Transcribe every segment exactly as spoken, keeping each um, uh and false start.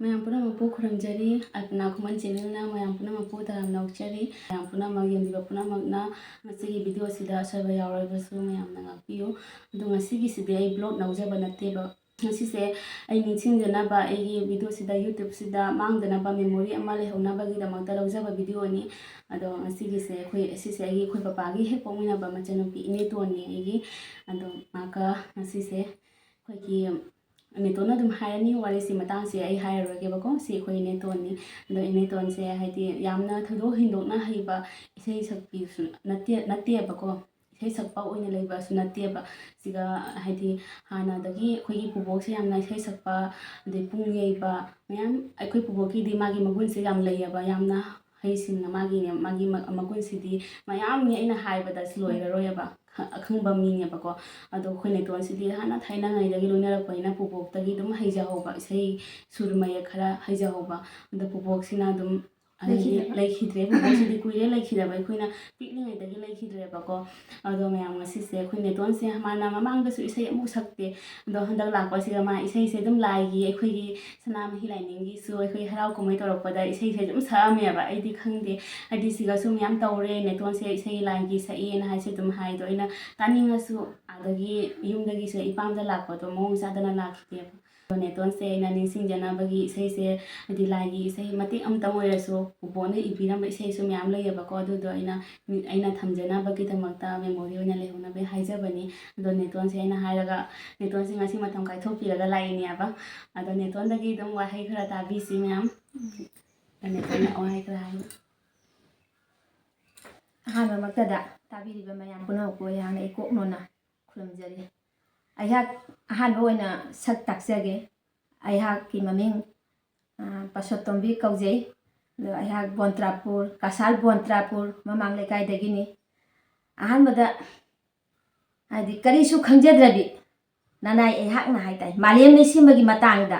ꯃꯌꯥꯝ ꯄꯨꯝꯅꯃꯛꯄꯨ ꯈꯨꯔꯨꯝꯖꯔꯤ꯫ ꯑꯜꯄꯅꯥ ꯈꯨꯃꯟ ꯆꯦꯅꯦꯜꯅ ꯃꯌꯥꯝ ꯄꯨꯝꯅꯃꯛꯄꯨ ꯇꯔꯥꯝꯅ ꯑꯣꯛꯆꯔꯤ꯫ ꯃꯌꯥꯝ ꯄꯨꯝꯅꯃꯛ, ꯌꯦꯡꯕꯤꯕ ꯄꯨꯝꯅꯃꯛꯅ ꯉꯁꯤꯒꯤ ꯚꯤꯗꯤꯑꯣꯁꯤꯗ ꯑꯁꯣꯏꯕ ꯌꯥꯎꯔꯕꯁꯨ ꯃꯌꯥꯝꯅ ꯉꯥꯛꯄꯤꯌꯨ꯫ ꯑꯗꯣ ꯉꯁꯤꯒꯤꯁꯤꯗꯤ ꯑꯩ ꯕ꯭ꯂꯣꯒ ꯂꯧꯖꯕ ꯅꯠꯇꯦꯕ꯫ ꯉꯁꯤꯁꯦ ꯑꯩ ꯅꯤꯡꯁꯤꯡꯖꯅꯕ, ꯑꯩꯒꯤ ꯚꯤꯗꯤꯑꯣꯁꯤꯗ, YouTubeꯁꯤꯗ ꯃꯥꯡꯗꯅꯕ memory ꯑꯃ ꯂꯩꯍꯧꯅꯕꯒꯤꯗꯃꯛꯇ ꯂꯧꯖꯕ ꯚꯤꯗꯤꯑꯣꯅꯤ꯫ ꯑꯗꯣ ꯉꯁꯤꯒꯤꯁꯦ ꯑꯩꯈꯣꯏ, ꯑꯁꯤꯁꯦ ꯑꯩꯒꯤ, ꯑꯩꯈꯣꯏ ꯄꯄꯥꯒꯤ ꯍꯦꯛ ꯄꯣꯛꯃꯤꯟꯅꯕ ꯃꯆꯟꯅꯨꯄꯤ ꯏꯅꯦꯇꯣꯟꯅꯤ ꯑꯩꯒꯤ꯫ ꯑꯗꯣ ꯃꯥꯒ ꯉꯁꯤꯁꯦ ꯑꯩꯈꯣꯏꯒꯤ ꯏꯅꯦꯇꯣꯟꯅ ꯑꯗꯨꯝ ꯍꯥꯏꯔꯅꯤ ꯋꯥꯔꯤꯁꯤ, ꯃꯇꯥꯡꯁꯦ ꯑꯩ ꯍꯥꯏꯔꯔꯣꯏꯒꯦꯕꯀꯣ꯫ ꯁꯤ ꯑꯩꯈꯣꯏ ꯏꯅꯦꯇꯣꯟꯅꯤ꯫ ꯑꯗꯣ ꯏꯅꯦꯇꯣꯟꯁꯦ ꯍꯥꯏꯗꯤ ꯌꯥꯝꯅ ꯊꯣꯏꯗꯣꯛ ꯍꯦꯟꯗꯣꯛꯅ ꯍꯩꯕ ꯏꯁꯩ ꯁꯛꯄꯤꯁꯨ ꯅꯠꯇꯦ, ꯅꯠꯇꯦꯕꯀꯣ꯫ ꯏꯁꯩ ꯁꯛꯄ ꯑꯣꯏꯅ ꯂꯩꯕꯁꯨ ꯅꯠꯇꯦꯕ꯫ ꯁꯤꯒ ꯍꯥꯏꯗꯤ ꯍꯥꯟꯅꯗꯒꯤ ꯑꯩꯈꯣꯏꯒꯤ ꯄꯨꯕꯣꯛꯁꯦ ꯌꯥꯝꯅ ꯏꯁꯩ ꯁꯛꯄ, ꯑꯗꯩ ꯄꯨꯡ ꯌꯩꯕ ꯃꯌꯥꯝ, ꯑꯩꯈꯣꯏ ꯄꯨꯕꯣꯛꯀꯤꯗꯤ ꯃꯥꯒꯤ ꯃꯒꯨꯟꯁꯦ ꯌꯥꯝ ꯂꯩꯌꯦꯕ, ꯌꯥꯝꯅ ꯍꯩꯁꯤꯡꯅ ꯃꯥꯒꯤꯅꯦ, ꯃꯥꯒꯤ ꯃ-, ꯃꯒꯨꯟꯁꯤꯗꯤ ꯃꯌꯥꯝꯅꯤ, ꯑꯩꯅ ꯍꯥꯏꯕꯗ ꯁꯤ ꯂꯣꯏꯔꯔꯣꯏꯕ, ꯈ-, ꯑꯈꯪꯕ ꯃꯤꯅꯦꯕꯀꯣ꯫ ꯑꯗꯣ ꯑꯩꯈꯣꯏ ꯅꯦꯇꯣꯟꯁꯤꯗꯤ ꯍꯥꯟꯅ ꯊꯥꯏꯅꯉꯩꯗꯒꯤ ꯂꯣꯏꯅꯔꯛꯄꯅꯤꯅ ꯄꯨꯕꯣꯛꯇꯒꯤ ꯑꯗꯨꯝ ꯍꯩꯖꯍꯧꯕ, ꯏꯁꯩ ꯁꯨꯔ ꯃꯌꯦꯛ ꯈꯔ ꯍꯩꯖꯍꯧꯕ꯫ ꯑꯗꯣ ꯄꯨꯕꯣꯛꯁꯤꯅ ꯑꯗꯨꯝ ꯍꯥꯏꯗꯤ ꯂꯩꯈꯤꯗ꯭ꯔꯦ꯫ ꯂꯩꯈꯤꯗ꯭ꯔꯦ, ꯄꯨꯕꯣꯛꯁꯤꯗꯤ ꯀꯨꯏꯔꯦ ꯂꯩꯈꯤꯗꯕ, ꯑꯩꯈꯣꯏꯅ ꯄꯤꯛꯂꯤꯉꯩꯗꯒꯤ ꯂꯩꯈꯤꯗ꯭ꯔꯦꯕꯀꯣ꯫ ꯑꯗꯣ ꯃꯌꯥꯝ, ꯉꯁꯤꯁꯦ ꯑꯩꯈꯣꯏ ꯅꯦꯇꯣꯟꯁꯦ ꯃꯥꯅ ꯃꯃꯥꯡꯗꯁꯨ ꯏꯁꯩ ꯑꯃꯨꯛ ꯁꯛꯇꯦ꯫ ꯑꯗꯣ ꯍꯟꯗꯛ ꯂꯥꯛꯄꯁꯤꯗ ꯃꯥ ꯏꯁꯩꯁꯦ ꯑꯗꯨꯝ ꯂꯥꯏꯒꯤ, ꯑꯩꯈꯣꯏꯒꯤ ꯁꯅꯥꯃꯍꯤ ꯂꯥꯏꯅꯤꯡꯒꯤꯁꯨ ꯑꯩꯈꯣꯏ ꯍꯔꯥꯎ ꯀꯨꯝꯍꯩ ꯇꯧꯔꯛꯄꯗ ꯏꯁꯩꯁꯦ ꯑꯗꯨꯝ ꯁꯛꯑꯝꯃꯦꯕ꯫ ꯑꯩꯗꯤ ꯈꯪꯗꯦ, ꯍꯥꯏꯗꯤ ꯁꯤꯒꯁꯨ ꯃꯌꯥꯝ ꯇꯧꯔꯦ, ꯅꯦꯇꯣꯟꯁꯦ ꯏꯁꯩ ꯂꯥꯏꯒꯤ ꯁꯛꯑꯦꯅ ꯍꯥꯏꯁꯦ ꯑꯗꯨꯝ ꯍꯥꯏ꯫ ꯑꯗꯣ ꯑꯩꯅ ꯇꯥꯅꯤꯡꯉꯁꯨ ꯑꯥꯗꯒꯤ ꯌꯨꯝꯗꯒꯤꯁꯦ ꯏꯄꯥꯝꯗ ꯂꯥꯛꯄꯗꯣ ꯃꯑꯣꯡ ꯆꯥꯗꯅ ꯂꯥꯛꯈꯤꯗꯦꯕ꯫ ꯑꯗꯣ ꯅꯦꯇꯣꯟꯁꯦ ꯑꯩꯅ ꯅꯤꯡꯁꯤꯡꯖꯅꯕꯒꯤ ꯏꯁꯩꯁꯦ, ꯍꯥꯏꯗꯤ ꯂꯥꯏꯒꯤ ꯏꯁꯩ ꯃꯇꯦꯛ ꯑꯃꯇꯪ ꯑꯣꯏꯔꯁꯨ, ꯄꯨꯕꯣꯛꯅ ꯏꯕꯤꯔꯝꯕ ꯏꯁꯩꯁꯨ ꯃꯌꯥꯝ ꯂꯩꯌꯦꯕꯀꯣ, ꯑꯗꯨꯗꯣ ꯑꯩꯅ, ꯑꯩꯅ ꯊꯝꯖꯅꯕꯒꯤꯗꯃꯛꯇ memory ꯑꯣꯏꯅ ꯂꯩꯍꯧꯅꯕ ꯍꯥꯏꯖꯕꯅꯤ꯫ ꯑꯗꯣ ꯅꯦꯇꯣꯟꯁꯦ ꯑꯩꯅ ꯍꯥꯏꯔꯒ, ꯅꯦꯇꯣꯟꯁꯦ ꯉꯁꯤ ꯃꯇꯝ ꯀꯥꯏꯊꯣꯛꯄꯤꯔꯒ ꯂꯥꯛꯏꯅꯦꯕ꯫ ꯑꯗꯣ ꯅꯦꯇꯣꯟꯗꯒꯤ ꯑꯗꯨꯝ ꯋꯥꯍꯩ ꯈꯔ ꯇꯥꯕꯤꯁꯤ ꯃꯌꯥꯝ꯫ ꯅꯦꯇꯣꯟꯅ ꯋꯥꯍꯩ ꯈꯔ ꯍꯥꯏꯌꯨ꯫ ꯑꯍꯥꯟꯕꯃꯛꯇꯗ ꯇꯥꯕꯤꯔꯤꯕ ꯃꯌꯥꯝ ꯄꯨꯝꯅꯃꯛꯄꯨ ꯑꯩꯍꯥꯛꯅ ꯏꯀꯣꯛ ꯅꯣꯟꯅ ꯈꯨꯔꯨꯝꯖꯔꯤ꯫ ꯑꯩꯍꯥꯛ ꯑꯍꯥꯟꯕ ꯑꯣꯏꯅ ꯁꯛ ꯇꯥꯛꯆꯒꯦ꯫ ꯑꯩꯍꯥꯛꯀꯤ ꯃꯃꯤꯡ, ꯑ, ꯄꯁꯣꯠꯇꯣꯝꯕꯤ ꯀꯧꯖꯩ꯫ ꯑꯗꯣ ꯑꯩꯍꯥꯛ ꯕꯣꯟꯇ꯭ꯔꯥꯄꯨꯔ, ꯀꯁꯥꯔ ꯕꯣꯟꯇ꯭ꯔꯥꯄꯨꯔ ꯃꯃꯥꯡ ꯂꯩꯀꯥꯏꯗꯒꯤꯅꯤ꯫ ꯑꯍꯥꯟꯕꯗ, ꯍꯥꯏꯗꯤ, ꯀꯔꯤꯁꯨ ꯈꯪꯖꯗ꯭ꯔꯕꯤ ꯅꯅꯥꯏ ꯑꯩꯍꯥꯛꯅ ꯍꯥꯏ ꯇꯥꯏ, ꯃꯥꯂꯦꯝ ꯂꯩꯁꯦꯝꯕꯒꯤ ꯃꯇꯥꯡꯗ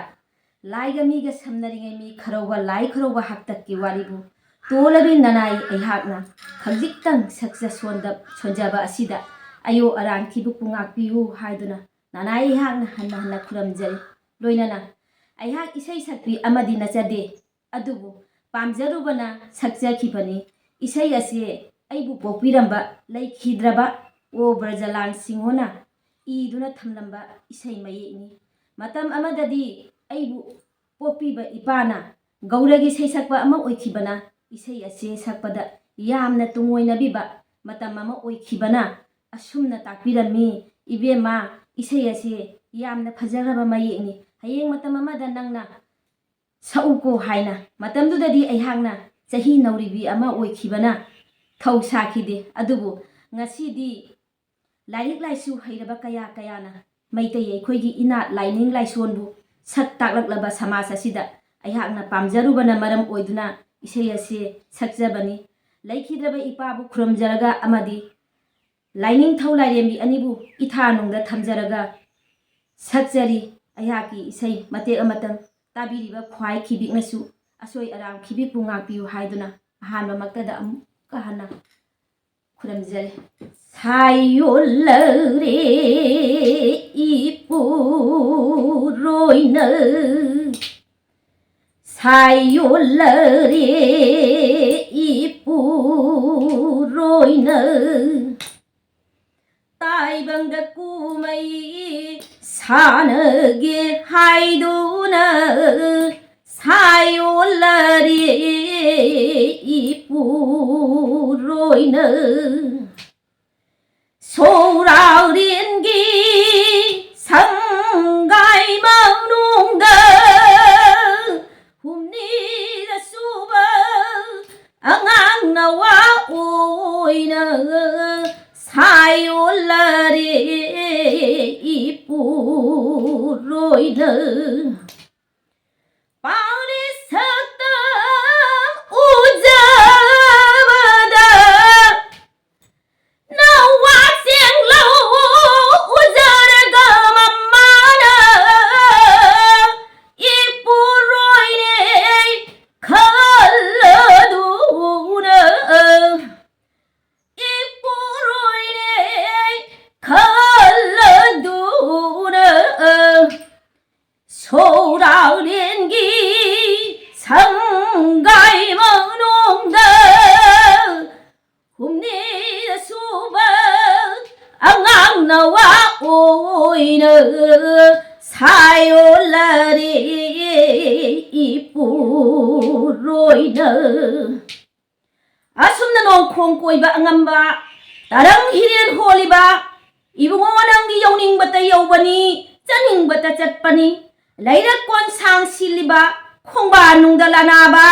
ꯂꯥꯏꯒ ꯃꯤꯒ ꯁꯝꯅꯔꯤꯉꯩ ꯃꯤ ꯈꯔꯧꯕ, ꯂꯥꯏ ꯈꯔꯧꯕ ꯍꯥꯛꯇꯛꯀꯤ ꯋꯥꯔꯤꯕꯨ ꯇꯣꯜꯂꯕꯤ ꯅꯅꯥꯏ ꯑꯩꯍꯥꯛꯅ ꯍꯧꯖꯤꯛꯇꯪ ꯁꯛꯆ ꯁꯣꯟꯗ-, ꯁꯣꯟꯖꯕ ꯑꯁꯤꯗ ꯑꯌꯣ ꯑꯔꯥꯟ ꯊꯤꯕꯨꯛꯄꯨ ꯉꯥꯛꯄꯤꯌꯨ ꯍꯥꯏꯗꯨꯅ ꯅꯅꯥꯏ ꯑꯩꯍꯥꯛꯅ ꯍꯟꯅ ꯍꯟꯅ ꯈꯨꯔꯨꯝꯖꯔꯤ꯫ ꯂꯣꯏꯅꯅ ꯑꯩꯍꯥꯛ ꯏꯁꯩ ꯁꯛꯄꯤ ꯑꯃꯗꯤ ꯅꯠꯆꯗꯦ, ꯑꯗꯨꯕꯨ ꯄꯥꯝꯖꯔꯨꯕꯅ ꯁꯛꯆꯈꯤꯕꯅꯤ꯫ ꯏꯁꯩ ꯑꯁꯤ ꯑꯩꯕꯨ ꯄꯣꯛꯄꯤꯔꯝꯕ ꯂꯩꯈꯤꯗ꯭ꯔꯕ ꯑꯣ ꯕ꯭ꯔꯖꯂꯥꯜ ꯁꯤꯡꯍꯅ ꯏꯗꯨꯅ ꯊꯝꯂꯝꯕ ꯏꯁꯩ ꯃꯌꯦꯛꯅꯤ꯫ ꯃꯇꯝ ꯑꯃꯗꯗꯤ ꯑꯩꯕꯨ ꯄꯣꯛꯄꯤꯕ ꯏꯄꯥꯅ ꯒꯧꯔꯒꯤ ꯁꯩꯁꯛꯄ ꯑꯃ ꯑꯣꯏꯈꯤꯕꯅ ꯏꯁꯩ ꯑꯁꯤ ꯁꯛꯄꯗ ꯌꯥꯝꯅ ꯇꯨꯡꯑꯣꯏꯅꯕꯤꯕ ꯃꯇꯝ ꯑꯃ ꯑꯣꯏꯈꯤꯕꯅ ꯑꯁꯨꯝꯅ ꯇꯥꯛꯄꯤꯔꯝꯃꯤ, "ꯏꯕꯦꯝꯃ, ꯏꯁꯩ ꯑꯁꯤ ꯌꯥꯝꯅ ꯐꯖꯈ꯭ꯔꯕ ꯃꯌꯦꯛꯅꯤ꯫ ꯍꯌꯦꯡ ꯃꯇꯝ ꯑꯃꯗ ꯅꯪꯅ ꯁꯛꯎꯀꯣ" ꯍꯥꯏꯅ꯫ ꯃꯇꯝꯗꯨꯗꯗꯤ ꯑꯩꯍꯥꯛꯅ ꯆꯍꯤ ꯅꯧꯔꯤꯕꯤ ꯑꯃ ꯑꯣꯏꯈꯤꯕꯅ ꯊꯧ ꯁꯥꯈꯤꯗꯦ꯫ ꯑꯗꯨꯕꯨ ꯉꯁꯤꯗꯤ ꯂꯥꯏꯔꯤꯛ ꯂꯥꯏꯁꯨ ꯍꯩꯔꯕ ꯀꯌꯥ ꯀꯌꯥꯅ ꯃꯩꯇꯩ ꯑꯩꯈꯣꯏꯒꯤ ꯏꯅꯥꯠ ꯂꯥꯏꯅꯤꯡ ꯂꯥꯏꯁꯣꯟꯕꯨ ꯁꯛ ꯇꯥꯛꯂꯛꯂꯕ ꯁꯃꯥꯖ ꯑꯁꯤꯗ ꯑꯩꯍꯥꯛꯅ ꯄꯥꯝꯖꯔꯨꯕꯅ ꯃꯔꯝ ꯑꯣꯏꯗꯨꯅ ꯏꯁꯩ ꯑꯁꯤ ꯁꯛꯆꯕꯅꯤ꯫ ꯂꯩꯈꯤꯗ꯭ꯔꯕ ꯏꯄꯥꯕꯨ ꯈꯨꯔꯨꯝꯖꯔꯒ ꯑꯃꯗꯤ ꯂꯥꯏꯅꯤꯡꯊꯧ ꯂꯥꯏꯔꯦꯝꯕꯤ ꯑꯅꯤꯕꯨ ꯏꯊꯥꯅꯨꯡꯗ ꯊꯝꯖꯔꯒ ꯁꯛꯆꯔꯤ꯫ ꯑꯩꯍꯥꯛꯀꯤ ꯏꯁꯩ ꯃꯇꯦꯛ ꯑꯃꯇꯪ ꯇꯥꯕꯤꯔꯤꯕ ꯈ꯭ꯋꯥꯏ ꯈꯤꯕꯤꯛꯅꯁꯨ ꯑꯁꯣꯏ ꯑꯔꯥꯝ ꯈꯤꯕꯤꯛꯄꯨ ꯉꯥꯛꯄꯤꯌꯨ ꯍꯥꯏꯗꯨꯅ ꯑꯍꯥꯟꯕꯃꯛꯇꯗ ꯑꯃꯨꯛꯀ ꯍꯟꯅ ꯈꯨꯔꯨꯝꯖꯔꯤ꯫ ꯁꯥꯏꯌꯣꯜꯂꯔꯦ ꯏꯄꯨꯔꯣꯏꯅ, ꯁꯥꯏꯌꯣꯜꯂꯔꯦ ꯏꯄꯨꯔꯣꯏꯅ, ꯇꯥꯏꯕꯪꯗ ꯀꯨꯝꯍꯩ ꯁꯥꯟꯅꯒꯦ ꯍꯥꯏꯗꯨꯅ ꯁꯥꯏꯌꯣꯜꯂꯔꯦ ꯏꯄꯨꯔꯣꯏꯅ꯫ ꯁꯣꯔꯥꯎꯔꯦꯟꯒꯤ ꯁꯪꯒꯥꯏ ꯃꯅꯨꯡꯗ ꯍꯨꯝꯅꯤꯗ ꯁꯨꯕ ꯑꯉꯥꯡ ꯅꯋꯥ ꯑꯣꯏꯅ ꯁꯥꯏꯌꯣꯜꯂꯔꯦ ꯏꯄꯨꯔꯣꯏꯅ꯫ ꯄꯥꯎꯔꯤ ꯁꯛꯇꯝ ꯎꯖꯕꯗ ꯅꯋꯥ ꯆꯦꯡ ꯏꯄꯨꯔꯣꯏꯅ꯫ ꯑꯁꯨꯝꯅ ꯅꯣꯡꯈꯣꯡ ꯀꯣꯏꯕ ꯑꯉꯝꯕ, ꯇꯔꯪ ꯍꯤꯔꯦꯟ ꯍꯣꯜꯂꯤꯕ ꯏꯕꯨꯡꯉꯣ, ꯅꯪꯒꯤ ꯌꯧꯅꯤꯡꯕꯇ ꯌꯧꯕꯅꯤ, ꯆꯠꯅꯤꯡꯕꯇ ꯆꯠꯄꯅꯤ꯫ ꯂꯩꯔꯛ ꯀꯣꯟꯁꯥꯡ ꯁꯤꯜꯂꯤꯕ ꯈꯣꯡꯕꯥꯟꯅꯨꯡꯗ ꯂꯅꯥꯕ,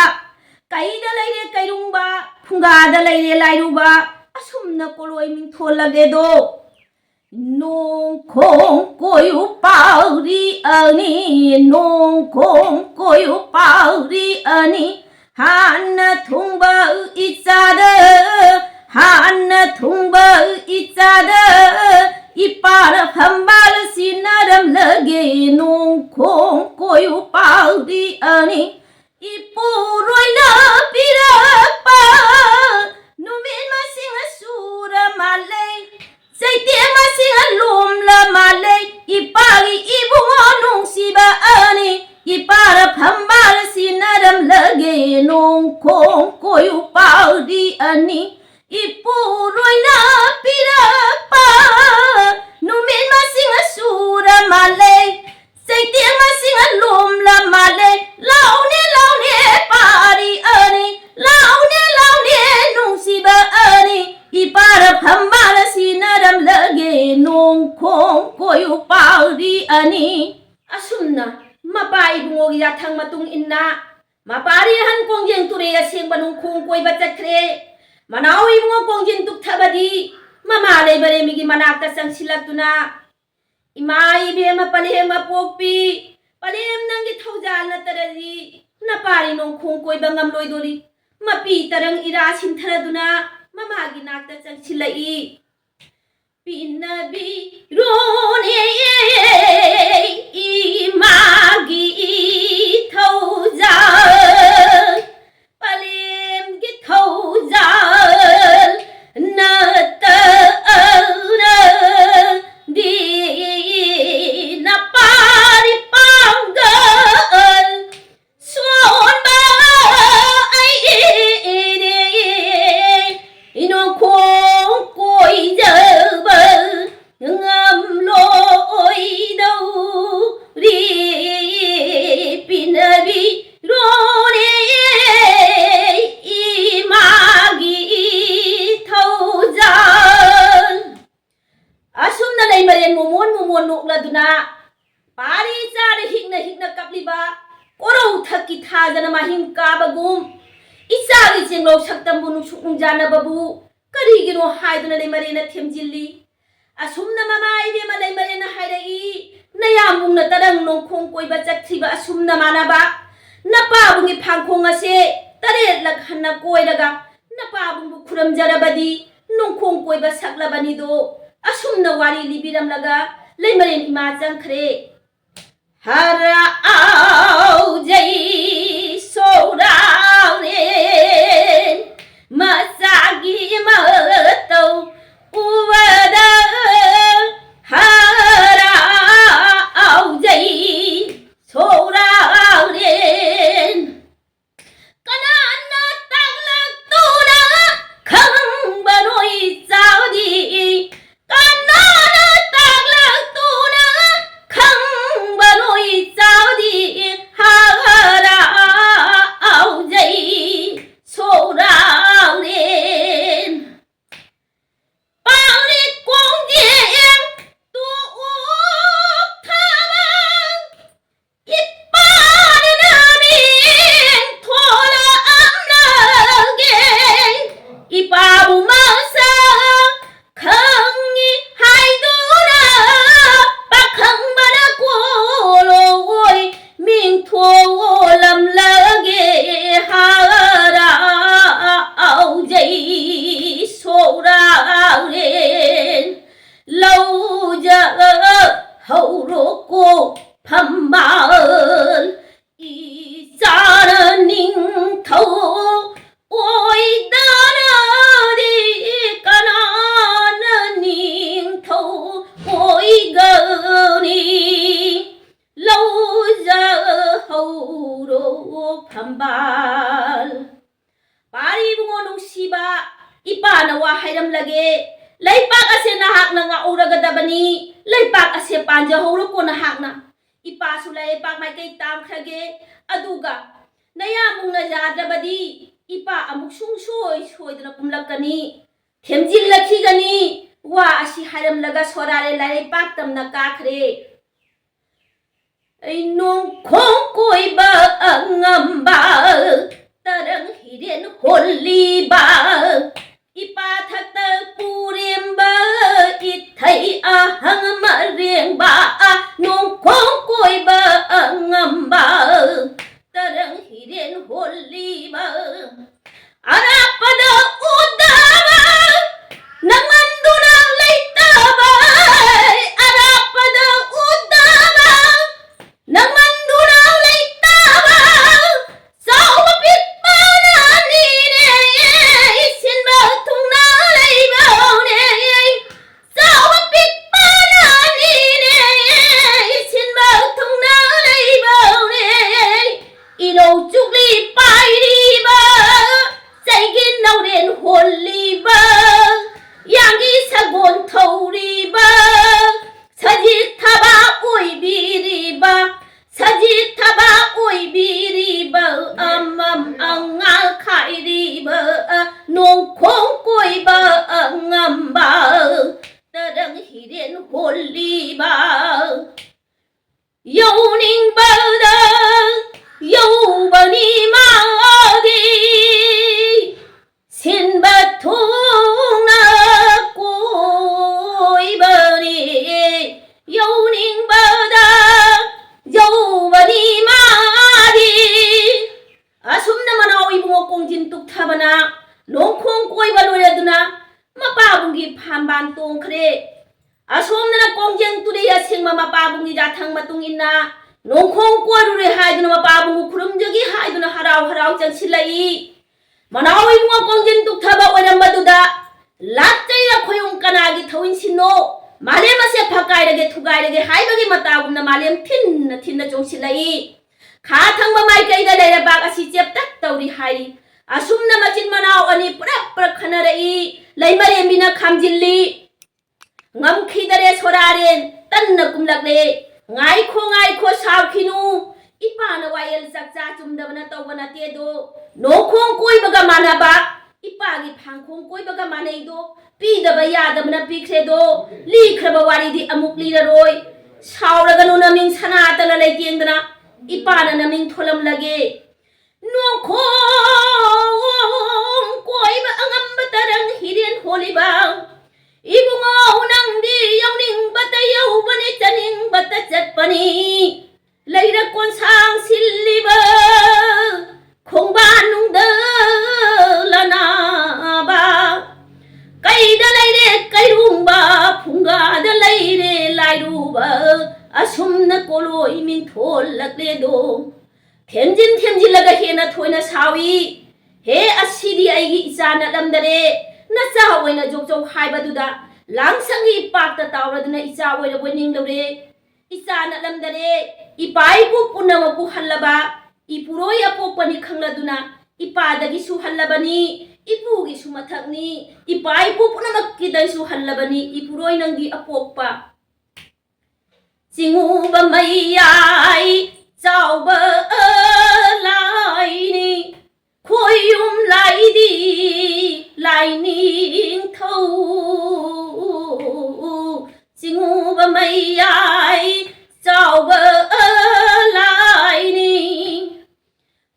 ꯀꯩꯗ ꯂꯩꯔꯦ ꯀꯩꯔꯨꯡꯕ, ꯐꯨꯡꯒꯥꯗ ꯂꯩꯔꯦ ꯂꯥꯏꯔꯨꯕ, ꯑꯁꯨꯝꯅ ꯀꯣꯂꯣꯏ ꯃꯤꯡꯊꯣꯜꯂꯒꯦꯗꯣ꯫ ꯅꯣꯡꯈꯣꯡ ꯀꯣꯏꯌꯨ ꯄꯥꯎꯔꯤ ꯑꯅꯤ, ꯅꯣꯡꯈꯣꯡ ꯀꯣꯏꯌꯨ ꯄꯥꯎꯔꯤ ꯑꯅꯤ, ꯍꯥꯟꯅ ꯊꯨꯡꯕ ꯏꯆꯥꯗ, ꯍꯥꯟꯅ ꯊꯨꯡꯕ ꯏꯆꯥꯗ, ꯏꯄꯥꯅ ꯐꯝꯕꯥꯜ ꯁꯤꯟꯅꯔꯝꯂꯒꯦ꯫ ꯅꯣꯡꯈꯣꯡ ꯀꯣꯏꯌꯨ ꯄꯥꯎꯔꯤ ꯑꯅꯤ, ꯏꯄꯨꯔꯣꯏꯅ ꯄꯤꯔꯛꯄ ꯅꯨꯃꯤꯠ ꯃꯁꯤꯡ ꯁꯨꯔ ꯃꯥꯜꯂꯦ, ꯆꯩꯇꯦꯛ ꯃꯁꯤꯡ ꯂꯣꯝꯂ ꯃꯥꯜꯂꯦ꯫ ꯏꯄꯥꯒꯤ ꯏꯕꯨꯡꯉꯣ ꯅꯨꯡꯁꯤꯕ ꯑꯅꯤ, ꯏꯄꯥꯅ ꯐꯝꯕꯥꯜ ꯁꯤꯟꯅꯔꯝꯂꯒꯦ꯫ ꯅꯣꯡꯈꯣꯡ ꯀꯣꯏꯌꯨ ꯄꯥꯎꯔꯤ ꯑꯅꯤ, ꯏꯄꯨꯔꯣꯏꯅ ꯄꯤꯔꯛꯄ ꯅꯨꯃꯤꯠ ꯃꯁꯤꯡ ꯁꯨꯔ ꯃꯥꯜꯂꯦ, ꯆꯩꯇꯦꯛ ꯃꯁꯤꯡ ꯂꯣꯝꯂ ꯃꯥꯜꯂꯦ꯫ ꯂꯥꯎꯅꯦ ꯂꯥꯎꯅꯦ ꯄꯥꯔꯤ ꯑꯅꯤ, ꯂꯥꯎꯅꯦ ꯂꯥꯎꯅꯦ ꯅꯨꯡꯁꯤꯕ ꯑꯅꯤ, ꯏꯄꯥꯅ ꯐꯝꯕꯥꯜ ꯁꯤꯟꯅꯔꯝꯂꯒꯦ꯫ ꯅꯣꯡꯈꯣꯡ ꯀꯣꯏꯌꯨ ꯄꯥꯎꯔꯤ ꯑꯅꯤ꯫ ꯑꯁꯨꯝꯅ ꯃꯄꯥ ꯏꯕꯨꯡꯉꯣꯒꯤ ꯌꯥꯊꯪ ꯃꯇꯨꯡ ꯏꯟꯅ ꯃꯄꯥꯔꯤ ꯑꯍꯟ ꯀꯣꯡꯖꯦꯡ ꯇꯨꯔꯦ ꯑꯁꯦꯡꯕ ꯅꯣꯡꯈꯣꯡ ꯀꯣꯏꯕ ꯆꯠꯈ꯭ꯔꯦ꯫ ꯃꯅꯥꯎ ꯏꯕꯨꯡꯉꯣ ꯀꯣꯡꯖꯦꯡ ꯇꯨꯛꯊꯕꯗꯤ ꯃꯃꯥ ꯂꯩꯕꯔꯦꯝꯕꯤꯒꯤ ꯃꯅꯥꯛꯇ ꯆꯪꯁꯤꯜꯂꯛꯇꯨꯅ, "ꯏꯃꯥ ꯏꯕꯦꯝꯃ ꯄꯂꯦꯝ ꯑꯄꯣꯛꯄꯤ, ꯄꯂꯦꯝ ꯅꯪꯒꯤ ꯊꯧꯖꯥꯜ ꯅꯠꯇ꯭ꯔꯗꯤ ꯅꯄꯥꯔꯤ ꯅꯣꯡꯈꯣꯡ ꯀꯣꯏꯕ ꯉꯝꯂꯣꯏꯗꯣꯔꯤ꯫" ꯃꯄꯤ ꯇꯔꯪ ꯏꯔꯥ ꯁꯤꯟꯊꯔꯗꯨꯅ ꯃꯃꯥꯒꯤ ꯅꯥꯛꯇ ꯆꯪꯁꯤꯜꯂꯛꯏ꯫ ꯄꯤꯟꯅꯕꯤꯔꯣꯅꯦ ꯏꯃꯥꯒꯤ ꯊꯧꯖꯥꯜ, ꯄꯂꯦꯝꯒꯤ ꯊꯧꯖꯥꯜ ꯅꯠꯇꯅꯗꯤ ꯅꯄꯥꯔꯤ ꯄꯥꯡꯒꯜ ꯁꯣꯟꯕ ꯑꯩꯗꯤ ꯅꯣꯡꯈꯣꯡ ꯀꯣꯏꯖꯕ ꯉꯝꯂꯣꯏꯗꯧꯔꯤ꯫ ꯊꯛꯀꯤ ꯊꯥꯖꯅ ꯃꯍꯤꯡ ꯀꯥꯕꯒꯨꯝ, ꯏꯆꯥꯒꯤ ꯆꯦꯡꯂꯧ ꯁꯛꯇꯝꯕꯨ ꯅꯨꯡꯁꯨꯛ ꯅꯨꯡꯖꯥꯅꯕꯕꯨ ꯀꯔꯤꯒꯤꯅꯣ ꯍꯥꯏꯗꯨꯅ ꯂꯩꯃꯔꯦꯟꯅ ꯊꯦꯝꯖꯤꯜꯂꯤ꯫ ꯑꯁꯨꯝꯅ ꯃꯃꯥ ꯏꯕꯦꯝꯃ ꯂꯩꯃꯔꯦꯟꯅ ꯍꯥꯏꯔꯛꯏ, ꯅꯌꯥꯝꯕꯨꯡꯅ ꯇꯔꯪ ꯅꯣꯡꯈꯣꯡ ꯀꯣꯏꯕ ꯆꯠꯈꯤꯕ ꯑꯁꯨꯝꯅ ꯃꯥꯟꯅꯕ ꯅꯄꯥꯕꯨꯡꯒꯤ ꯐꯥꯡꯈꯣꯡ ꯑꯁꯦ ꯇꯔꯦꯠꯂꯛ ꯍꯟꯅ ꯀꯣꯏꯔꯒ ꯅꯄꯥꯕꯨꯡꯕꯨ ꯈꯨꯔꯨꯝꯖꯔꯕꯗꯤ ꯅꯣꯡꯈꯣꯡ ꯀꯣꯏꯕ ꯁꯛꯂꯕꯅꯤꯗꯣ꯫ ꯑꯁꯨꯝꯅ ꯋꯥꯔꯤ ꯂꯤꯕꯤꯔꯝꯂꯒ ꯂꯩꯃꯔꯦꯟ ꯏꯃꯥ ꯆꯪꯈ꯭ꯔꯦ꯫ ꯍꯔꯥꯎꯖꯩ ꯁꯣꯔꯥꯎꯔꯦꯟ ꯃꯆꯥꯒꯤ ꯃꯇꯧ ꯎꯕꯗ ꯍꯔꯥꯎꯖꯩ ꯁꯣꯔꯥꯎꯔꯦꯟ꯫ ꯀꯅꯥꯅ ꯇꯥꯛꯂꯛꯇꯨꯅ ꯈꯪꯕꯅꯣ ꯏꯆꯥꯗꯤ? ꯀꯅꯥꯅ ꯇꯥꯛꯂꯛꯇꯨꯅ ꯈꯪꯕꯅꯣ ꯏꯆꯥꯗꯤ? ꯍꯔꯥꯎꯖꯩ ꯁꯣꯔꯥꯎꯔꯦꯟ꯫ ꯄꯥꯎꯔꯤ ꯀꯣꯡꯖꯦꯡ ꯇꯣꯛ ꯊꯥꯕ ꯏꯄꯥꯅ ꯃꯤꯡ ꯊꯣꯂꯛꯑꯝꯂꯒꯦ꯫ ꯏꯄꯥꯕꯨ ꯃꯁꯛ ꯈꯪꯉꯤ ꯍꯥꯏꯗꯨꯅ ꯄꯥꯈꯪꯕꯅ ꯀꯣꯂꯣꯏ ꯃꯤꯡ ꯊꯣꯂꯝꯂꯒꯦ꯫ ꯍꯔꯥꯎꯖꯩ ꯁꯣꯔꯥꯎꯔꯦꯟ ꯂꯧꯖ ꯍꯧꯔꯣꯀꯣ ꯐꯝꯕꯥꯜ꯫ ꯏꯆꯥꯅ ꯅꯤꯡꯊꯧ ꯑꯣꯏꯗꯅꯗꯤ ꯀꯅꯥꯅ ꯅꯤꯡꯊꯧ ꯑꯣꯏꯒꯅꯤ? ꯂꯧꯖ ꯍꯧꯔꯣ ꯐꯝꯕꯥꯜ꯫ ꯄꯥꯔꯤ ꯏꯕꯨꯡꯉꯣ ꯅꯨꯡꯁꯤꯕ, ꯏꯄꯥꯅ ꯋꯥ ꯍꯥꯏꯔꯝꯂꯒꯦ꯫ ꯂꯩꯄꯥꯛ ꯑꯁꯦ ꯅꯍꯥꯛꯅ ꯉꯥꯛꯍꯧꯔꯒꯗꯕꯅꯤ, ꯂꯩꯄꯥꯛ ꯑꯁꯦ ꯄꯥꯟꯖꯍꯧꯔꯣꯀꯣ ꯅꯍꯥꯛꯅ꯫ ꯏꯄꯥꯁꯨ ꯂꯩꯄꯥꯛ ꯃꯥꯏꯀꯩ ꯇꯥꯝꯈ꯭ꯔꯒꯦ, ꯑꯗꯨꯒ ꯅꯌꯥꯝꯕꯨꯡꯅ ꯌꯥꯗ꯭ꯔꯕꯗꯤ ꯏꯄꯥ ꯑꯃꯨꯛ ꯁꯨꯡꯁꯣꯏ ꯁꯣꯏꯗꯅ ꯀꯨꯝꯂꯛꯀꯅꯤ, ꯊꯦꯝꯖꯤꯜꯂꯛꯈꯤꯒꯅꯤ꯫ ꯋꯥ ꯑꯁꯤ ꯍꯥꯏꯔꯝꯂꯒ ꯁꯣꯔꯥꯔꯦ ꯂꯥꯏꯔꯩꯄꯥꯛ ꯇꯝꯅ ꯀꯥꯈ꯭ꯔꯦ꯫ ꯑꯩ ꯅꯣꯡꯈꯣꯡ ꯀꯣꯏꯕ ꯇꯥꯟ ꯇꯣꯡꯈ꯭ꯔꯦ꯫ ꯑꯁꯣꯝꯗꯅ ꯀꯣꯡꯖꯦꯡ ꯇꯨꯔꯦꯜ ꯑꯁꯦꯡꯕ ꯃꯄꯥꯕꯨꯡꯒꯤ ꯌꯥꯊꯪ ꯃꯇꯨꯡ ꯏꯟꯅ ꯅꯣꯡꯈꯣꯡ ꯀꯣꯏꯔꯨꯔꯦ ꯍꯥꯏꯗꯨꯅ, ꯃꯄꯥꯕꯨꯡꯕꯨ ꯈꯨꯔꯨꯝꯖꯒꯦ ꯍꯥꯏꯗꯨꯅ ꯍꯔꯥꯎ ꯍꯔꯥꯎ ꯆꯪꯁꯤꯜꯂꯛꯏ꯫ ꯃꯅꯥꯎ ꯏꯕꯨꯡꯉꯣ ꯀꯣꯡꯖꯦꯡ ꯇꯨꯛꯊꯕ ꯑꯣꯏꯔꯝꯕꯗꯨꯗ ꯂꯥꯠꯆꯩꯔ ꯈꯣꯏꯌꯨꯝ ꯀꯅꯥꯒꯤ ꯊꯧꯏꯟꯁꯤꯟꯅꯣ? ꯃꯥꯂꯦꯝ ꯑꯁꯦ ꯐꯀꯥꯏꯔꯒꯦ ꯊꯨꯒꯥꯏꯔꯒꯦ ꯍꯥꯏꯕꯒꯤ ꯃꯇꯥꯒꯨꯝꯅ ꯃꯥꯂꯦꯝ ꯊꯤꯟꯅ ꯊꯤꯟꯅ ꯆꯣꯡꯁꯤꯜꯂꯛꯏ꯫ ꯈꯥ ꯊꯪꯕ ꯃꯥꯏꯀꯩꯗ ꯂꯩꯔꯕꯥꯛ ꯑꯁꯤ ꯆꯦꯞꯇꯛ ꯇꯧꯔꯤ ꯍꯥꯏꯔꯤ꯫ ꯑꯁꯨꯝꯅ ꯃꯆꯤꯟ ꯃꯅꯥꯎ ꯑꯅꯤ ꯄꯨꯔꯞ ꯄꯨꯔꯞ ꯈꯟꯅꯔꯛꯏ꯫ ꯂꯩꯃꯔꯦꯝꯕꯤꯅ ꯈꯥꯝꯖꯤꯜꯂꯤ꯫ ꯉꯝꯈꯤꯗꯔꯦ ꯁꯣꯔꯥꯔꯦꯟ, ꯇꯟꯅ ꯀꯨꯝꯂꯛꯂꯦ꯫ ꯉꯥꯏꯈꯣ, ꯉꯥꯏꯈꯣ, ꯁꯥꯎꯈꯤꯅꯨ꯫ ꯏꯄꯥꯅ ꯋꯥꯌꯦꯜ ꯆꯥꯛꯆꯥ ꯆꯨꯝꯗꯕꯅ ꯇꯧꯕ ꯅꯠꯇꯦꯗꯣ꯫ ꯅꯣꯡꯈꯣꯡ ꯀꯣꯏꯕꯒ ꯃꯥꯟꯅꯕ, ꯏꯄꯥꯒꯤ ꯐꯥꯡꯈꯣꯡ ꯀꯣꯏꯕꯒ ꯃꯥꯟꯅꯩꯗꯣ꯫ ꯄꯤꯗꯕ ꯌꯥꯗꯕꯅ ꯄꯤꯈ꯭ꯔꯦꯗꯣ꯫ ꯂꯤꯈ꯭ꯔꯕ ꯋꯥꯔꯤꯗꯤ ꯑꯃꯨꯛ ꯂꯤꯔꯔꯣꯏ꯫ ꯁꯥꯎꯔꯒꯅꯨ ꯅꯃꯤꯡ ꯁꯅꯥꯇꯅ ꯂꯩꯇꯦꯡꯗꯅ꯫ ꯏꯄꯥꯅ ꯅꯃꯤꯡ ꯊꯣꯜꯂꯝꯂꯒꯦ꯫ ꯅꯣꯡꯈꯣꯡ ꯀꯣꯏꯕ ꯑꯉꯝꯕ ꯇꯔꯪ ꯍꯤꯔꯦꯟ ꯍꯣꯜꯂꯤꯕ ꯏꯕꯨꯡꯉꯣ, ꯅꯪꯗꯤ ꯌꯧꯅꯤꯡꯕꯇ ꯌꯧꯕꯅꯤ, ꯆꯠꯅꯤꯡꯕꯇ ꯆꯠꯄꯅꯤ꯫ ꯂꯩꯔꯛ ꯀꯣꯟꯁꯥꯡ ꯁꯤꯜꯂꯤꯕ ꯈꯣꯡꯕꯥꯟ ꯅꯨꯡꯗ ꯂꯅꯥꯕ, ꯀꯩꯗ ꯂꯩꯔꯦ ꯀꯩꯔꯨꯡꯕ, ꯐꯨꯡꯒꯥꯗ ꯂꯩꯔꯦ ꯂꯥꯏꯔꯨꯕ, ꯑꯁꯨꯝꯅ ꯀꯣꯂꯣꯏ ꯃꯤꯡꯊꯣꯜꯂꯛꯂꯦꯗꯣ꯫ ꯊꯦꯝꯖꯤꯟ ꯊꯦꯝꯖꯤꯜꯂꯒ ꯍꯦꯟꯅ ꯊꯣꯏꯅ ꯁꯥꯎꯏ꯫ ꯍꯦ, ꯑꯁꯤꯗꯤ ꯑꯩꯒꯤ ꯏꯆꯥ ꯅꯠꯂꯝꯗꯔꯦ꯫ ꯅꯆꯥ ꯑꯣꯏꯅ ꯖꯣꯛ ꯖꯣꯛ ꯍꯥꯏꯕꯗꯨꯗ ꯂꯥꯡꯁꯪꯒꯤ ꯏꯄꯥꯛꯇ ꯇꯥꯎꯔꯗꯨꯅ ꯏꯆꯥ ꯑꯣꯏꯔꯕꯣꯏ ꯅꯤꯡꯂꯨꯔꯦ꯫ ꯏꯆꯥ ꯅꯠꯂꯝꯗꯔꯦ꯫ ꯏꯄꯥ ꯏꯄꯨ ꯄꯨꯝꯅꯃꯛꯄꯨ ꯍꯜꯂꯕ ꯏꯄꯨꯔꯣꯏ ꯑꯄꯣꯛꯄꯅꯤ ꯈꯪꯂꯗꯨꯅ ꯏꯄꯥꯗꯒꯤꯁꯨ ꯍꯜꯂꯕꯅꯤ, ꯏꯄꯨꯒꯤꯁꯨ ꯃꯊꯛꯅꯤ, ꯏꯄꯥ ꯏꯄꯨ ꯄꯨꯝꯅꯃꯛꯀꯤꯗꯒꯤꯁꯨ ꯍꯜꯂꯕꯅꯤ ꯏꯄꯨꯔꯣꯏ ꯅꯪꯒꯤ ꯑꯄꯣꯛꯄ꯫ ꯆꯤꯡꯉꯨꯕ ꯃꯌꯥꯏ ꯆꯥꯎꯕ ꯂꯥꯏꯅꯤ, ꯈꯣꯏꯌꯨꯝ ꯂꯥꯏꯗꯤ ꯂꯥꯏꯅꯤꯡꯊꯧ꯫ ꯆꯤꯡꯉꯨꯕ ꯃꯌꯥꯏ ꯆꯥꯎꯕ ꯂꯥꯏꯅꯤ,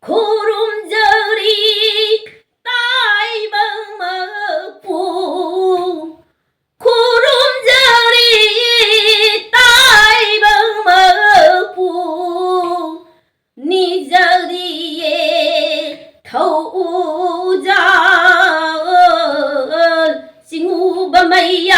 ꯈꯨꯔꯨꯝꯖꯔꯤ ꯇꯥꯏꯕꯪ ꯃꯄꯨ, ꯈꯨꯔꯨꯝꯖꯔꯤ ꯇꯥꯏꯕꯪ ꯃꯄꯨ, ꯅꯤꯖꯔꯤꯌꯦ ꯊꯧꯖꯥꯜ꯫ ꯆꯤꯡꯉꯨꯕ ꯃꯩꯌꯥ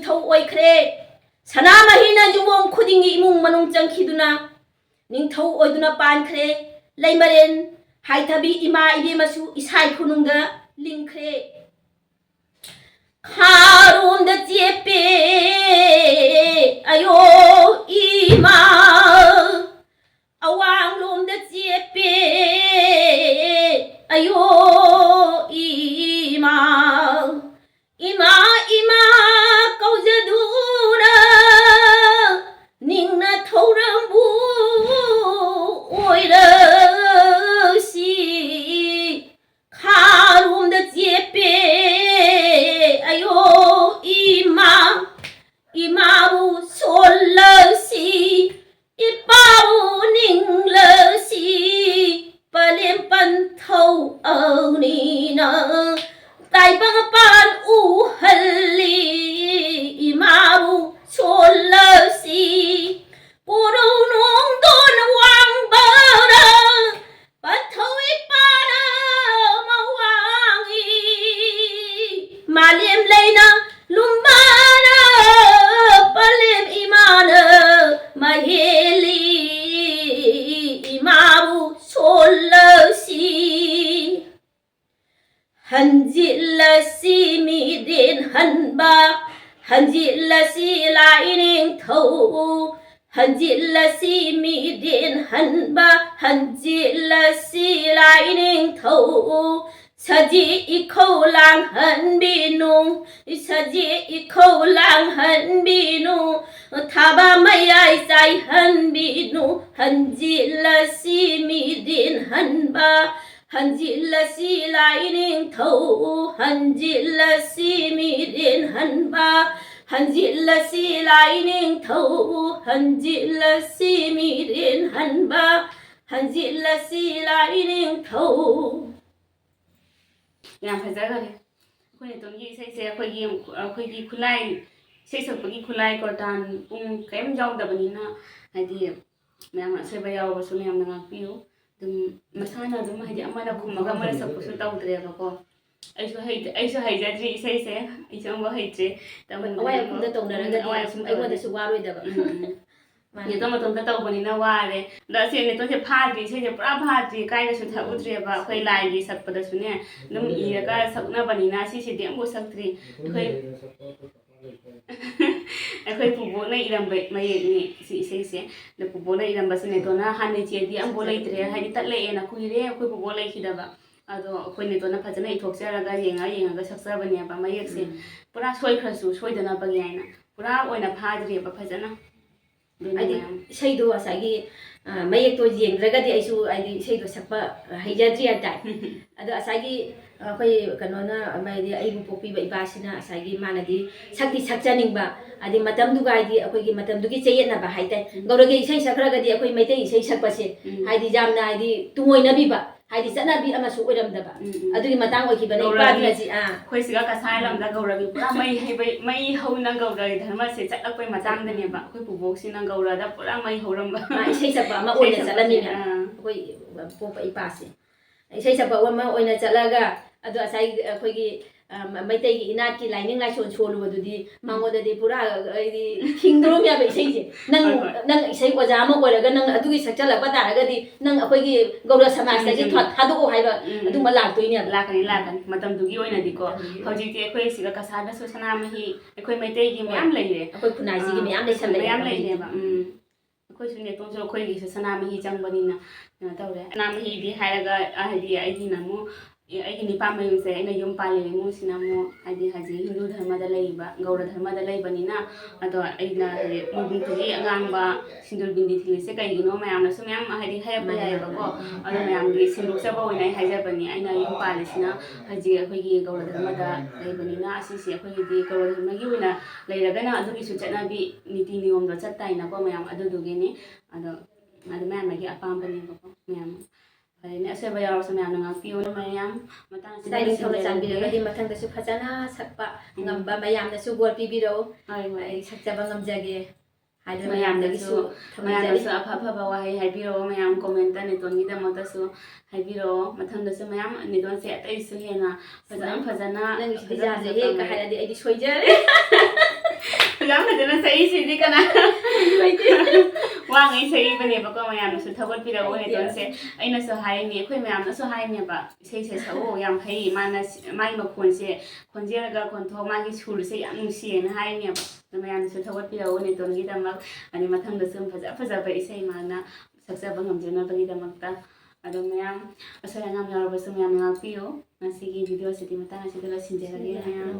ꯅꯤꯡꯊꯧ ꯑꯣꯏꯈ꯭ꯔꯦ꯫ ꯁꯅꯥꯃꯍꯤꯅ ꯌꯨꯝꯑꯣꯡ ꯈꯨꯗꯤꯡꯒꯤ ꯏꯃꯨꯡ ꯃꯅꯨꯡ ꯆꯪꯈꯤꯗꯨꯅ ꯅꯤꯡꯊꯧ ꯑꯣꯏꯗꯨꯅ ꯄꯥꯟꯈ꯭ꯔꯦ꯫ ꯂꯩꯃꯔꯦꯟ ꯍꯥꯏꯊꯕꯤ ꯏꯃꯥ ꯏꯕꯦꯝꯃꯁꯨ ꯏꯁꯥꯏ ꯈꯨꯅꯨꯡꯗ ꯂꯤꯡꯈ꯭ꯔꯦ꯫ ꯈꯥꯔꯣꯝꯗ ꯆꯦꯞꯄꯦ ꯑꯌꯣ ꯏꯃꯥ, ꯑꯋꯥꯡꯂꯣꯝꯗ ꯆꯦꯞꯄꯦ ꯑꯌꯣ ꯏꯃꯥ, ꯏꯃꯥ ꯏꯃꯥ ꯀꯧꯖꯗꯨꯅ ꯅꯤꯡꯅ ꯊꯧꯔꯝꯕꯨ ꯑꯣꯏꯔꯁꯤ꯫ ꯈꯥꯔꯣꯝꯗ ꯆꯦꯞꯄꯦ ꯑꯌꯣ ꯏꯃꯥ, ꯏꯃꯥꯕꯨ ꯁꯣꯜꯂꯁꯤ, ꯏꯄꯥꯕꯨ ꯅꯤꯡꯂꯁꯤ꯫ ꯄꯂꯦꯝ ꯄꯟꯊꯧ ꯑꯧꯅꯤꯅ ꯇꯥꯏꯕꯪ ꯄꯥꯟ ꯎꯍꯜꯂꯤ꯫ ꯏꯃꯥꯕꯨ ꯁꯣꯜꯂꯁꯤ꯫ ꯀꯣꯔꯧ ꯅꯣꯡꯗꯣꯟ ꯋꯥꯡꯕꯔ ꯄꯟꯊꯧ ꯏꯄꯥꯅ ꯃꯋꯥꯡꯏ꯫ ꯃꯥꯂꯦꯝ ꯂꯩꯅ ꯂꯨꯝꯕꯥꯅ ꯄꯂꯦꯝ ꯏꯃꯥꯅ ꯃꯍꯦꯜꯂꯤ꯫ ꯏꯃꯥꯕꯨ ꯁꯣꯜꯂꯁꯤ꯫ ꯍꯟꯖꯤꯜꯂꯁꯤ ꯃꯤꯔꯦꯟ ꯍꯟꯕ, ꯍꯟꯖꯤꯜꯂꯁꯤ ꯂꯥꯏꯅꯤꯡꯊꯧ꯫ ꯍꯟꯖꯤꯜꯂꯁꯤ ꯃꯤꯔꯦꯟ ꯍꯟꯕ, ꯍꯟꯖꯤꯜꯂꯁꯤ ꯂꯥꯏꯅꯤꯡꯊꯧ꯫ ꯁꯖꯤ ꯏꯈꯧ ꯂꯥꯡꯍꯟꯕꯤꯅꯨ, ꯁꯖꯤ ꯏꯈꯧ ꯂꯥꯡꯍꯟꯕꯤꯅꯨ, ꯊꯥꯕ ꯃꯌꯥꯏ ꯆꯥꯏꯍꯟꯕꯤꯅꯨ꯫ ꯍꯟꯖꯤꯜꯂꯁꯤ ꯃꯤꯔꯦꯟ ꯍꯟꯕ, ꯍꯟꯖꯤꯜꯂꯁꯤ ꯂꯥꯏꯅꯤꯡꯊꯧ꯫ ꯍꯟꯖꯤꯜꯂꯁꯤ ꯃꯤꯔꯦꯟ ꯍꯟꯕ, ꯍꯟꯖꯤꯜꯂꯁꯤ ꯂꯥꯏꯅꯤꯡꯊꯧ꯫ ꯍꯟꯖꯤꯜꯂꯁꯤ ꯃꯤꯔꯦꯟ ꯍꯟꯕ, ꯍꯟꯖꯤꯜꯂꯁꯤ ꯂꯥꯏꯅꯤꯡꯊꯧ꯫ ꯌꯥꯝ ꯐꯖꯈꯔꯦ꯫ ꯑꯩꯈꯣꯏ ꯅꯦꯇꯣꯟꯒꯤ ꯏꯁꯩꯁꯦ ꯑꯩꯈꯣꯏꯒꯤ, ꯑꯩꯈꯣꯏꯒꯤ ꯈꯨꯠꯂꯥꯏ, ꯏꯁꯩ ꯁꯛꯄꯒꯤ ꯈꯨꯠꯂꯥꯏ ꯀꯣꯔꯇꯥꯟ ꯄꯨꯡ ꯀꯔꯤꯝ ꯌꯥꯎꯗꯕꯅꯤꯅ, ꯍꯥꯏꯗꯤ, ꯃꯌꯥꯝ ꯑꯁꯣꯏꯕ ꯌꯥꯎꯔꯕꯁꯨ ꯃꯌꯥꯝꯅ ꯉꯥꯛꯄꯤꯌꯨ꯫ ꯑꯗꯨꯝ ꯃꯁꯥꯅ ꯑꯗꯨꯝ, ꯍꯥꯏꯗꯤ, ꯑꯃꯅ ꯈꯨꯝꯃꯒ ꯑꯃꯅ ꯁꯛꯄꯁꯨ ꯇꯧꯗ꯭ꯔꯦꯕꯀꯣ꯫ ꯑꯩꯁꯨ ꯍꯩ-, ꯑꯩꯁꯨ ꯍꯩꯖꯗ꯭ꯔꯤ ꯏꯁꯩꯁꯦ, ꯑꯩꯁꯨ ꯑꯃꯨꯛ ꯍꯩꯇ꯭ꯔꯤ꯫ ꯇꯝꯃꯨꯗ꯭ꯔꯤ ꯑꯋꯥꯏ ꯑꯃꯨꯛ꯫ ꯑꯈꯨꯝꯗ ꯇꯧꯅꯔꯒꯗꯤ ꯎꯝ, ꯑꯋꯥꯏ ꯁꯨꯝ ꯑꯈꯨꯝ ꯇꯧꯔꯗꯤ꯫ ꯑꯩꯉꯣꯟꯗꯁꯨ ꯋꯥꯔꯣꯏꯗꯕ꯫ ꯎꯝ, ꯎꯝ꯫ ꯃꯥꯅꯦ꯫ ꯅꯦꯇꯣꯟ ꯃꯇꯣꯝꯇ ꯇꯧꯕꯅꯤꯅ ꯋꯥꯔꯦ꯫ ꯑꯗꯣ ꯑꯁꯤ ꯅꯦꯇꯣꯟꯁꯦ ꯐꯥꯗ꯭ꯔꯤ, ꯏꯁꯩꯁꯦ ꯄꯨꯔꯥ ꯐꯥꯗ꯭ꯔꯤ, ꯀꯥꯏꯗꯁꯨ ꯁꯛꯎꯗ꯭ꯔꯦꯕ꯫ ꯑꯩꯈꯣꯏ ꯂꯥꯏꯒꯤ ꯁꯛꯄꯗꯁꯨꯅꯦ ꯑꯗꯨꯝ ꯏꯔꯒ ꯁꯛꯅꯕꯅꯤꯅ ꯁꯤꯁꯤꯗꯤ ꯑꯃꯨꯛ ꯁꯛꯇ꯭ꯔꯤ꯫ ꯑꯩꯈꯣꯏ ꯑꯩꯈꯣꯏ ꯄꯨꯕꯣꯛꯅ ꯏꯔꯝꯕ ꯃꯌꯦꯛꯅꯤ ꯁꯤ ꯏꯁꯩꯁꯦ꯫ ꯑꯗꯣ ꯄꯨꯕꯣꯛꯅ ꯏꯔꯝꯕꯁꯦ ꯅꯦꯇꯣꯟꯅ ꯍꯥꯟꯅ ꯏꯆꯦꯗꯤ ꯑꯝꯕꯣ ꯂꯩꯇ꯭ꯔꯦ, ꯍꯥꯏꯗꯤ ꯇꯠꯂꯛꯑꯦꯅ ꯀꯨꯏꯔꯦ ꯑꯩꯈꯣꯏ ꯄꯨꯕꯣꯛ ꯂꯩꯈꯤꯗꯕ꯫ ꯑꯗꯣ ꯑꯩꯈꯣꯏ ꯅꯦꯇꯣꯟꯅ ꯐꯖꯅ ꯏꯊꯣꯛꯆꯔꯒ ꯌꯦꯡꯉ ꯌꯦꯡꯉꯒ ꯁꯛꯆꯕꯅꯦꯕ ꯃꯌꯦꯛꯁꯦ꯫ ꯎꯝ꯫ ꯄꯨꯔꯥ ꯁꯣꯏꯈ꯭ꯔꯁꯨ ꯁꯣꯏꯗꯅꯕꯒꯤ ꯍꯥꯏꯅ ꯄꯨꯔꯥ ꯑꯣꯏꯅ ꯐꯥꯗ꯭ꯔꯤꯑꯕ ꯐꯖꯅ꯫ ꯑꯗꯨꯅ ꯍꯥꯏꯗꯤ ꯃꯌꯥꯝ ꯏꯁꯩꯗꯣ ꯉꯁꯥꯏꯒꯤ, ꯑ, ꯃꯌꯦꯛꯇꯣ ꯌꯦꯡꯗ꯭ꯔꯒꯗꯤ ꯑꯩꯁꯨ ꯍꯥꯏꯗꯤ ꯏꯁꯩꯗꯣ ꯁꯛꯄ ꯍꯩꯖꯗ꯭ꯔꯤ ꯍꯥꯏꯇꯥꯔꯦ꯫ ꯑꯗꯣ ꯉꯁꯥꯏꯒꯤ ꯑꯩꯈꯣꯏ ꯀꯩꯅꯣꯅ, ꯍꯥꯏꯗꯤ ꯑꯩꯕꯨ ꯄꯣꯛꯄꯤꯕ ꯏꯄꯥꯁꯤꯅ ꯉꯁꯥꯏꯒꯤ ꯃꯥꯅꯗꯤ ꯁꯛꯇꯤ ꯁꯛꯆꯅꯤꯡꯕ, ꯍꯥꯏꯗꯤ ꯃꯇꯝꯗꯨꯒ ꯍꯥꯏꯗꯤ ꯑꯩꯈꯣꯏꯒꯤ ꯃꯇꯝꯗꯨꯒꯤ ꯆꯌꯦꯠꯅꯕ ꯍꯥꯏꯇꯥꯔꯦ꯫ ꯎꯝ꯫ ꯒꯧꯔꯒꯤ ꯏꯁꯩ ꯁꯛꯈ꯭ꯔꯒꯗꯤ ꯑꯩꯈꯣꯏ ꯃꯩꯇꯩ ꯏꯁꯩ ꯁꯛꯄꯁꯦ ꯎꯝ꯫ ꯍꯥꯏꯗꯤ ꯌꯥꯝꯅ ꯍꯥꯏꯗꯤ ꯇꯨꯡꯑꯣꯏꯅꯕꯤꯕ, ꯍꯥꯏꯗꯤ ꯆꯠꯅꯕꯤ ꯑꯃꯁꯨ ꯑꯣꯏꯔꯝꯗꯕ꯫ ꯎꯝ, ꯎꯝ꯫ ꯑꯗꯨꯒꯤ ꯃꯇꯥꯡ ꯑꯣꯏꯈꯤꯕꯅꯦ ꯒꯧꯔꯒꯤ ꯏꯄꯥꯗꯨꯅ ꯁꯤ-, ꯑꯥ꯫ ꯑꯩꯈꯣꯏ ꯁꯤꯒ ꯀꯁꯥꯔ ꯂꯝꯗ ꯒꯧꯔꯒꯤ ꯄꯨꯔꯥ ꯃꯩ ꯍꯩꯕꯩ, ꯃꯩ ꯍꯧꯅ ꯒꯧꯔꯒꯤ ꯙꯔꯃꯁꯦ ꯆꯠꯂꯛꯄꯩ ꯃꯇꯥꯡꯗꯅꯦꯕ꯫ ꯑꯩꯈꯣꯏ ꯄꯨꯕꯣꯛꯁꯤꯅ ꯒꯧꯔꯗ ꯄꯨꯔꯥ ꯃꯩ ꯍꯧꯔꯝꯕ꯫ ꯃꯥ ꯏꯁꯩ ꯁꯛꯄ ꯑꯃ ꯏꯁꯩ ꯑꯣꯏꯅ ꯁꯛꯄꯁꯦ, ꯆꯠꯂꯝꯃꯤꯅꯦ꯫ ꯑꯥ꯫ ꯑꯩꯈꯣꯏ ꯄꯣꯛꯄ ꯏꯄꯥꯁꯦ꯫ ꯏꯁꯩ ꯁꯛꯄ ꯑꯃ ꯑꯣꯏꯅ ꯆꯠꯂꯒ, ꯑꯗꯣ ꯉꯁꯥꯏ ꯑꯩꯈꯣꯏꯒꯤ, ꯑ, ꯃꯩꯇꯩꯒꯤ ꯏꯅꯥꯠꯀꯤ ꯂꯥꯏꯅꯤꯡ ꯂꯥꯏꯁꯣꯟ ꯁꯣꯜꯂꯨꯕꯗꯨꯗꯤ ꯃꯉꯣꯟꯗꯗꯤ ꯄꯨꯔꯥ ꯑꯩꯗꯤ ꯊꯤꯡꯗꯣꯔꯝꯃꯦꯕ ꯏꯁꯩꯁꯦ꯫ ꯅꯪ, ꯍꯣꯏ, ꯍꯣꯏ꯫ ꯅꯪ ꯏꯁꯩ ꯑꯣꯖꯥ ꯑꯃ ꯑꯣꯏꯔꯒ ꯅꯪ ꯑꯗꯨꯒꯤ ꯁꯛꯆꯜꯂꯛꯄ ꯇꯥꯔꯒꯗꯤ ꯅꯪ ꯑꯩꯈꯣꯏꯒꯤ ꯒꯧꯔ ꯁꯃꯥꯖꯇꯒꯤ ꯆꯨꯝꯃꯤ, ꯆꯨꯝꯃꯤ꯫ ꯊꯥ-, ꯊꯥꯗꯣꯛꯑꯣ ꯍꯥꯏꯕ ꯎꯝ, ꯎꯝ꯫ ꯑꯗꯨꯝꯕ ꯂꯥꯛꯇꯣꯏꯅꯦꯕ꯫ ꯂꯥꯛꯀꯅꯤ, ꯂꯥꯛꯀꯅꯤ꯫ ꯃꯇꯝꯗꯨꯒꯤ ꯑꯣꯏꯅꯗꯤꯀꯣ꯫ ꯃꯇꯝꯗꯨꯒꯤ꯫ ꯍꯧꯖꯤꯛꯇꯤ ꯑꯩꯈꯣꯏ ꯁꯤꯗ ꯀꯁꯥꯔꯗꯁꯨ ꯁꯅꯥꯃꯍꯤ ꯑꯩꯈꯣꯏ ꯃꯩꯇꯩꯒꯤ ꯍꯣꯏ꯫ ꯃꯌꯥꯝ ꯂꯩꯔꯦ꯫ ꯑꯩꯈꯣꯏ ꯈꯨꯟꯅꯥꯏꯁꯤꯒꯤ ꯑꯥ, ꯃꯌꯥꯝ ꯂꯩꯁꯜꯂꯛꯑꯦꯕ ꯃꯌꯥꯝ ꯍꯧꯖꯤꯛꯇꯤ꯫ ꯂꯩꯔꯦꯕ꯫ ꯎꯝ꯫ ꯑꯩꯈꯣꯏꯁꯨ ꯅꯦꯇꯣꯟꯁꯨ ꯑꯩꯈꯣꯏꯒꯤꯁꯨ ꯁꯅꯥꯃꯍꯤ ꯆꯪꯕꯅꯤꯅ ꯀꯩꯅꯣ ꯇꯧꯔꯦ꯫ ꯁꯅꯥꯃꯍꯤꯗꯤ ꯍꯥꯏꯔꯒ, ꯑ, ꯍꯥꯏꯗꯤ ꯑꯩꯒꯤꯅ ꯑꯃꯨꯛ, ꯑꯦ, ꯑꯩꯒꯤ ꯅꯨꯄꯥ ꯃꯌꯨꯝꯁꯦ ꯑꯩꯅ ꯌꯨꯝ ꯄꯥꯜꯂꯤꯕ ꯏꯃꯨꯡꯁꯤꯅ ꯑꯃꯨꯛ ꯍꯥꯏꯗꯤ ꯍꯧꯖꯤꯛ ꯍꯤꯟꯗꯨ ꯙꯔꯃꯗ ꯂꯩꯕ, ꯒꯧꯔ ꯙꯔꯃꯗ ꯂꯩꯕꯅꯤꯅ, ꯑꯗꯣ ꯑꯩꯅ ꯍꯥꯏꯗꯤ ꯃꯣꯟꯈꯨꯝ ꯐꯤꯖꯤ ꯑꯉꯥꯡꯕ, ꯁꯤꯟꯗꯨꯔ ꯕꯤꯟꯗꯤ ꯊꯤꯜꯂꯤꯁꯦ ꯀꯩꯒꯤꯅꯣ ꯃꯌꯥꯝꯅꯁꯨ ꯃꯌꯥꯝ ꯍꯥꯏꯗꯤ ꯍꯥꯏꯔꯛꯄ ꯃꯥꯅꯦ, ꯌꯥꯏꯌꯦꯕꯀꯣ꯫ ꯃꯥꯅꯦ꯫ ꯑꯗꯣ ꯃꯌꯥꯝꯒꯤ ꯁꯦꯡꯗꯣꯛꯆꯕ ꯑꯣꯏꯅ ꯑꯩ ꯍꯥꯏꯖꯕꯅꯤ꯫ ꯑꯩꯅ ꯌꯨꯝ ꯄꯥꯜꯂꯤꯁꯤꯅ ꯍꯧꯖꯤꯛ ꯑꯩꯈꯣꯏꯒꯤ ꯒꯧꯔ ꯙꯔꯃꯗ ꯂꯩꯕꯅꯤꯅ ꯑꯁꯤꯁꯦ ꯑꯩꯈꯣꯏꯒꯤꯗꯤ ꯒꯧꯔ ꯙꯔꯃꯒꯤ ꯑꯣꯏꯅ ꯂꯩꯔꯒꯅ ꯑꯗꯨꯒꯤꯁꯨ ꯆꯠꯅꯕꯤ ꯅꯤꯇꯤ ꯅꯤꯌꯣꯝꯗꯣ ꯆꯠ ꯇꯥꯏꯅꯀꯣ ꯃꯌꯥꯝ, ꯑꯗꯨꯗꯨꯒꯤꯅꯤ꯫ ꯑꯗꯣ ꯑꯗꯨ ꯃꯌꯥꯝ ꯃꯥꯒꯤ ꯑꯄꯥꯝꯕꯅꯦꯕꯀꯣ ꯃꯌꯥꯝ꯫ ꯐꯔꯦꯅꯦ, ꯑꯁꯣꯏꯕ ꯌꯥꯎꯔꯁꯨ ꯃꯌꯥꯝꯅ ꯉꯥꯛꯄꯤꯌꯨ ꯃꯌꯥꯝ꯫ ꯃꯇꯥꯡ ꯑꯁꯤꯗ ꯁꯤꯗ ꯂꯥꯏꯅꯤꯡꯊꯧꯅ ꯂꯣꯏꯁꯤꯟꯖꯔꯒꯦ꯫ ꯆꯥꯟꯕꯤꯔꯒꯗꯤ ꯃꯊꯪꯗꯁꯨ ꯐꯖꯅ ꯁꯛꯄ ꯎꯝ꯫ ꯉꯝꯕ ꯃꯌꯥꯝꯅꯁꯨ ꯕꯣꯔ ꯄꯤꯕꯤꯔꯛꯎ꯫ ꯍꯣꯏ, ꯍꯣꯏ꯫ ꯑꯩ ꯁꯛꯆꯕ ꯉꯝꯖꯒꯦ꯫ ꯍꯥꯏꯗꯅ ꯃꯌꯥꯝꯗꯁꯨ ꯃꯌꯥꯝꯗꯒꯤꯁꯨ ꯊꯝꯖꯔꯤ꯫ ꯃꯌꯥꯝꯗꯁꯨ ꯑꯐ ꯑꯐꯕ ꯋꯥꯍꯩ ꯍꯥꯏꯕꯤꯔꯛꯑꯣ, ꯃꯌꯥꯝ ꯀꯣꯃꯦꯟꯇ ꯅꯦꯇꯣꯟꯒꯤꯗꯃꯛꯇꯁꯨ ꯍꯥꯏꯕꯤꯔꯛꯑꯣ꯫ ꯃꯊꯪꯗꯁꯨ ꯃꯌꯥꯝ ꯅꯦꯇꯣꯟꯁꯦ ꯑꯇꯩꯁꯨ ꯍꯦꯟꯅ ꯐꯖꯅ ꯐꯖꯅ ꯅꯪꯒꯤꯁꯤꯗꯤ ꯐꯖ ꯌꯥꯗ꯭ꯔꯦꯍꯦ ꯐꯖꯕ ꯀ ꯍꯥꯏꯔꯗꯤ ꯑꯩꯗꯤ ꯁꯣꯏꯖꯔꯦ꯫ ꯌꯥꯝ ꯐꯖꯅ ꯁꯛꯏꯁꯤꯗꯤ ꯀꯅꯥ ꯂꯩꯇꯦ꯫ ꯋꯥꯉꯩ ꯁꯛꯏꯕꯅꯦꯕꯀꯣ꯫ ꯃꯌꯥꯝꯅꯁꯨ ꯊꯥꯒꯠꯄꯤꯔꯛꯑꯣ ꯂꯩꯇꯦ꯫ ꯅꯦꯇꯣꯟꯁꯦ꯫ ꯑꯩꯅꯁꯨ ꯍꯥꯏꯔꯤꯅꯦ, ꯑꯩꯈꯣꯏ ꯃꯌꯥꯝꯅꯁꯨ ꯍꯥꯏꯔꯤꯅꯦꯕ, ꯏꯁꯩꯁꯦ ꯁꯛꯑꯣ, ꯌꯥꯝ ꯐꯩ, ꯃꯥꯅ ꯁꯤ- ꯃꯥꯒꯤ ꯃꯈꯣꯟꯁꯦ, ꯈꯣꯟꯖꯦꯜꯒ ꯈꯣꯟꯊꯣꯛ, ꯃꯥꯒꯤ ꯁꯨꯔꯁꯦ ꯌꯥꯝ ꯅꯨꯡꯁꯤꯌꯦꯅ ꯍꯥꯏꯔꯤꯅꯦꯕ꯫ ꯑꯗꯣ ꯃꯌꯥꯝꯅꯁꯨ ꯊꯥꯒꯠꯄꯤꯔꯛꯑꯣ ꯅꯦꯇꯣꯟꯒꯤꯗꯃꯛ꯫ ꯑꯗꯩ ꯃꯊꯪꯗꯁꯨ ꯐꯖ ꯐꯖꯕ ꯏꯁꯩ ꯃꯥꯅ ꯁꯛꯆꯕ ꯉꯝꯖꯅꯕꯒꯤꯗꯃꯛꯇ꯫ ꯑꯗꯣ ꯃꯌꯥꯝ ꯑꯁꯣꯏ ꯑꯉꯥꯝ ꯌꯥꯎꯔꯕꯁꯨ ꯃꯌꯥꯝꯅ ꯉꯥꯛꯄꯤꯌꯨ꯫ ꯉꯁꯤꯒꯤ ꯚꯤꯗꯤꯑꯣꯁꯤꯗꯤ ꯃꯇꯥꯡ ꯑꯁꯤꯗ ꯂꯣꯏꯁꯤꯟꯖꯔꯒꯦ ꯃꯌꯥꯝ꯫